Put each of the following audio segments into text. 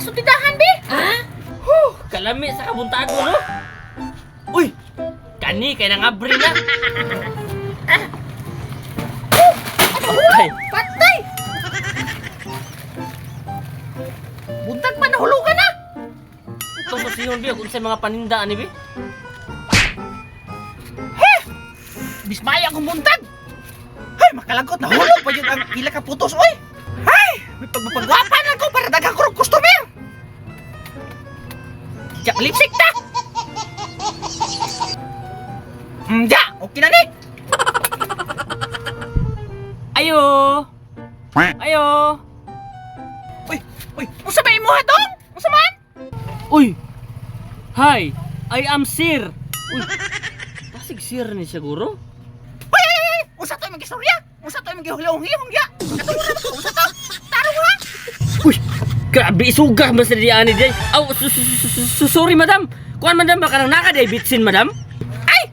sa tindahan, be. Huh, kalami sa kabuntago, no? Uy, kani kay nangabri na. Ay, Patay! Buntag pa, nahulugan na! Ito sa siyon bi, kung sa mga paninda ani bi. Bismaya akong buntag! Hay, makalangkot, nahulog pa yun ang pila ka putos, oy! Hay! May pagpapagwapa lang ko para daghang kurong customer! Jack lipstick ta! Ja! Okay na ni! Ayo. Ayo. Uy! Uy! Unsa ba imo dong? Unsa man? Uy. Hi, I am sir. Uy. Pasig sir ni siguro. Uy! Uy! Uy! Unsa to imong gistorya? Unsa to imong gihulong-hilong ya? Katulad ko, unsa to? Tarong ha? Uy, grabe isuga man sa di ani day. Aw, sorry madam. Kuan madam baka nang naka day bitsin madam. Ay!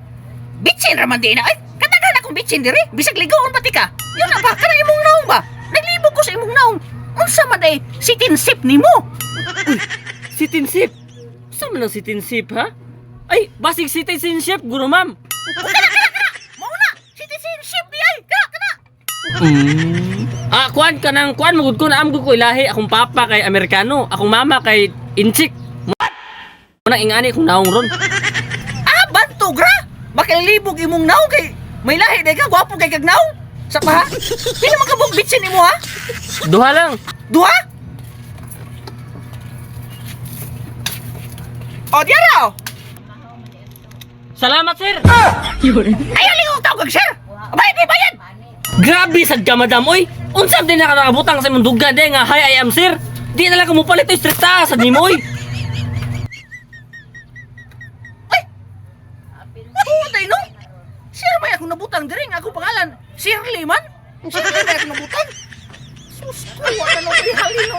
Bitsin raman di na ay! Kataghan akong bitsin diri! Bisag ligoon pati ka! Yun na ba? Kanang imong naong ba? Naglibog ko sa imong naong! Unsa man ay citizenship nimo? Citizenship. Sa man ang citizenship ha? Ay, basig citizenship guro ma'am. Mao na! Citizenship di ay! Kana kana! Ah, kuan ka nang kuan magud ko na am ko ilahi akong papa kay Amerikano, akong mama kay Inchik. Mo nang ingani kung naong ron. Ah, bantog ra! Makalibog imong naong kay may lahi day ka, gwapo kay kag naong! Sa pa ha? Pila man kabog bitsin nimo ha? Duha lang. Duha? O, diya raw! Salamat, sir. Ay, aling tawag sir! Bayad, bay, bayad! Grabe sad ka, madam. Oy, unsa din na nakabutang sa imong duga de nga hi I am sir. Di na lang ko mopalit oy strikta sad nimo oy. Ay! Putay no! Sir, may akong nabutang diri nga akong pangalan. Shirley man! Shirley may akong nabutang! Sus ko, wala na ko halino.